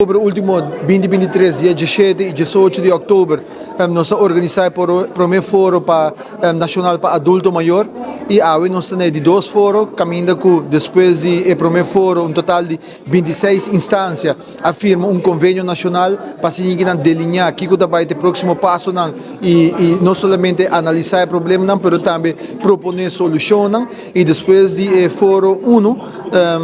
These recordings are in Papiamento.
Oktober ultimo 2023, dia 17 i 18 di oktober, nos a organisá e promé foro pa nashonal pa adulto mayor i awe nos ta na e di dos foro kaminda ku despues di e promé foro un total di 26 instansia a firma un konvenio nashonal pa asina nan delineá kiko ta bai ta e próksimo pasonan i no solamente analisá e problemanan pero tambe proponé solushonnan. I despues di e foro unu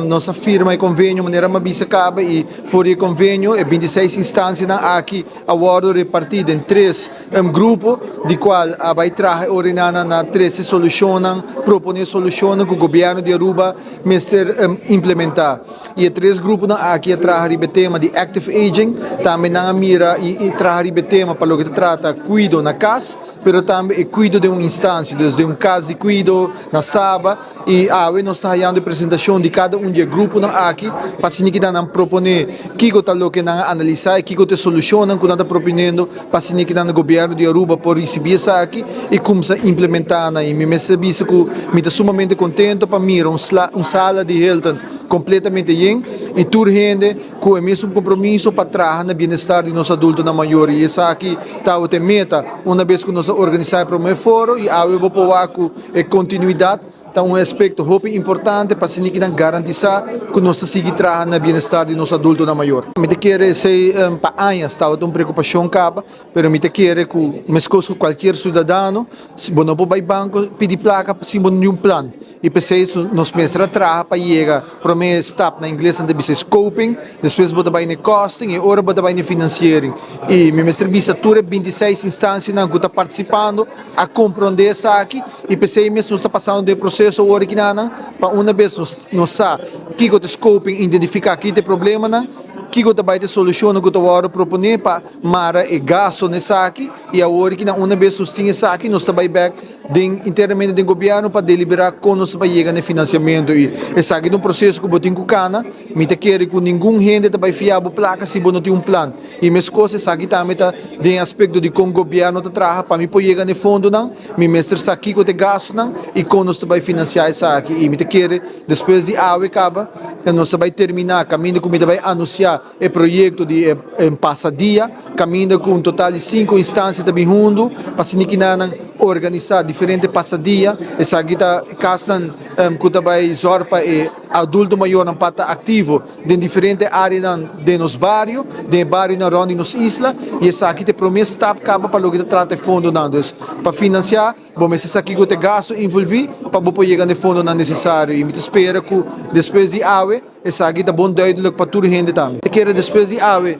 nos a firma e konvenio manera mi a bisa kaba i for di e konvenio e bintiseis instansianan aki a wòrdu repartí den tres grupo di kual a bai traha e ordenanan na trese solushonnan, proponé solushonnan ku gobièrnu di Aruba mester implementá. I e tres gruponan aki a traha riba e tema di active aging, tambe nan a mira i traha riba e tema pa loke ta trata kuido na kas. pero tambe e kuido den un instansia, dus den un kas di kuido na Saba, i awe nos ta hayando e presentashon di kada un di e gruponan aki pa asina ki nan proponé kiko ta loke nan a analisá i kiko ta e solushonnan ku nan ta proponiendo pa asina ki nan gobièrnu di Aruba por risibí esaki i kumsa implementá nan. I mi mester bisa ku mi ta sumamente kontento pa mira un un sala di Hilton kompletamente yen i tur hende Ku e mesun kompromiso pa traha na bienestar di nos adultonan mayor i esaki tabata e meta una bes ku nos a organisá e promé foro i awe bo por wak ku e kontinuidat ta un aspekto hopi importante pa asina kinan garantisá ku nos ta sigui traha na bienestar di nos adultonan mayor. Mi ta kere esei pa añas tabata un preokupashon kaba. Pero mi ta kere ku meskos ku kualkier siudadano, bo no por bai banko pidi plaka sin bo no tin un plan. I p'esei nos mester a traha pa yega promé stap, na ingles nan ta bisa scoping, despues bo ta bai na e costing i ora bo ta bai na e financiering. I mi mester bisa tur e 26 instansianan ku ta partisipando a komprondé esaki i p'esei mes nos ta pasando den e proseso awor aki nan pa una bes nos sa kiko ta e scoping, identifiká ki ta e problemanan, kiko ta bai ta e solushonnan ku ta wòrdu proponé pa Mara e gasto na esaki y awor ki na una bes nos tin esaki nos ta bay bek den internamente den gobierno pa delibera con nos ta bay yega na e financiamento y esaki ta un proceso cu bo tin cu cana. Mi ta kere cu ningun hende ta bay fia bo placa si bo no tin un plan y mescos esaki tambe ta den aspecto di con gobierno ta traha pa mi por yega na e fondonan mi mester sa kico ta e gastonan y con nos ta bay financia esaki y mi ta kere despues di awe caba nos ta bay termina caminda cu mi ta bay anuncia E proyekto di e pasadia kaminda ku un total di sinku instansia ta bin huntu pa asina kinanan organisá diferente pasadia. Esaki ta kasnan ku ta bai zòrg pa e adulto mayornan pa ta aktivo den diferente áreanan den nos bario, den e barionan rònt di nos isla i esaki ta e promé stap kaba pa loke ta trata e fondonan. Dus pa finansiá bo mester sa kiko ta e gastu envolví pa bo por yega na e fondonan nesesario i mi ta spera ku despues di awe, Esaki ta bon duidelijk pa tur hende tambe. Ta kere despues di awe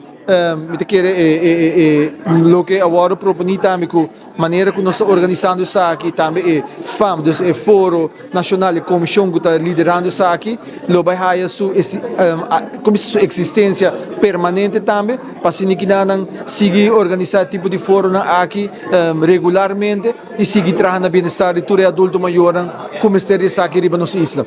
mi ta kere e loke a wòrdu proponí tambe ku manera ku nos ta organisando esaki tambe e fam dus e foro nashonal e komishon ku ta liderando esaki lo bai haya su su eksistensia permanente tambe pa asina kinanan sigui organisá e tipo di foronan aki regularmente i sigui traha na bienestar di tur e adulto mayornan ku mester di esaki riba nos isla.